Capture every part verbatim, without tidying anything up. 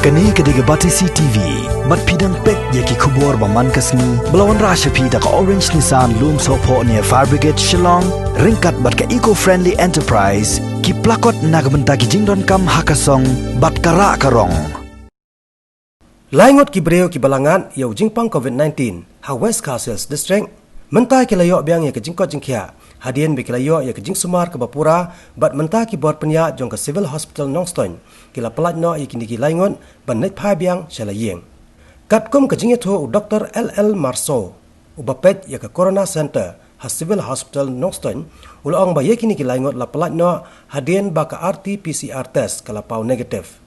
Kane ka dei ka Batesi T V, bad phi dang peit ïa ki khubor ba man ka sngi, ba la wanrah sha phi da ka Orange Nissan Lumsohphoh near Fire Brigade Shillong, ryngkat bad ka Eco Friendly Enterprise, ki plakot na ka bynta ki jingdonkam ha ka song, bad ka rah ka rong. Lai ngut ki briew kiba la ngat ïa u jingpang covid nineteen ha West Khasi Hills District, mynta ki la ïoh biang ïa ka jingkoit jingkhiah hadien ba ki la ïoh ïa ka jingsumar kaba pura, bad mynta ki bor pynïaid jong ka Civil Hospital Nongstoiñ ki la pyllait noh ïa kine ki lai ngut ban leit phai biang sha la ïing. Katkum ka jingïathuh u Doktor L L Marso, uba peit ïa ka Corona Center ha Civil Hospital Nongstoiñ, u la ong ba ïa kine ki lai ngut la pyllait noh hadien ba ka R T P C R test ka la paw negative.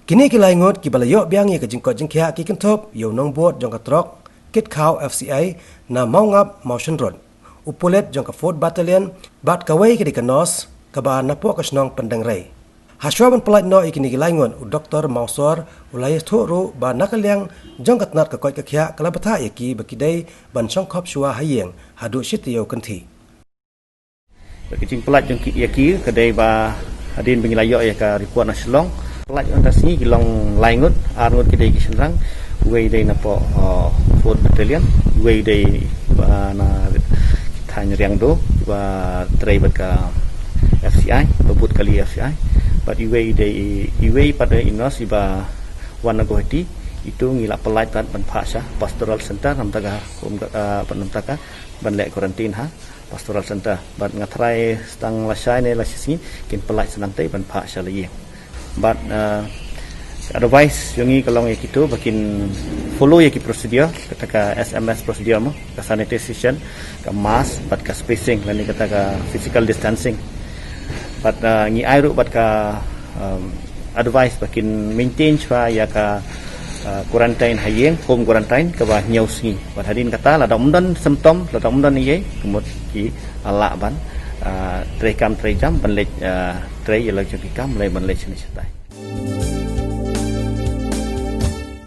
Kine ki lai ngut kiba la ïoh biang ïa ka jingkoit jingkhiah ki kynthup ïa u nongbud jong ka trok kit khaw F C I na Mawngap Mawshynrut, u pulit jong ka Fourth Battalion, bad kawei ka dei ka nurse kaba napoh ka shnong Pyndengrei. Hashwa ban pyllait noh ïa kine ki lai ngut, u Doktor Mawsor u la ïathuh ruh ba na ka liang jong ka tnat ka koit ka khiah ka la bthah ïa ki ba ki dei ban shong khop shuwa ha ïing haduh shi taïew kynthih. Ka jingpyllait jong ki ïa ki ka dei ba hadien ba ngi la ïoh ïa ka report na Shillong. Pyllait ïa ka sngi ki long lai ngut, ar ngut ki dei ki shynrang, uwei dei napoh, uh, Fourth Battalion, uwei dei ba na thaiñ Riangdo, ba trei bad ka F C I, ba bud kali F C I. Bad iwei dei, iwei pat dei i nurse iba wan na Guwahati, itu ngi la pyllait pat ban phah sha Pastoral Center, namta ka, um, uh, namta ka ban leh quarantine ha Pastoral Center. Bad nga tharai tang lashai ne lashisngi kin pyllait sa nangtei ban phah sha la ïing. Bad, uh, advice jong ngi ka long ïa kito ba kin follow ïa ki procedure, kata ka S M S procedure mo, ka sanitization, ka mask, bad ka spacing, lane kata ka physical distancing. Bad, uh, ngi ai ruh bad ka, um, advice ba kin maintain shuwa ïa ka, uh, quarantine ha ïing, home quarantine, kaba hynñiew sngi. Bad hadien kata, lada ym don symptom, lada ym don ei ei, ka mut ki lah ban, uh, trei kam trei jam, ban leit, uh, trei ïa la jong ki kam, lane ban leit shane shatai.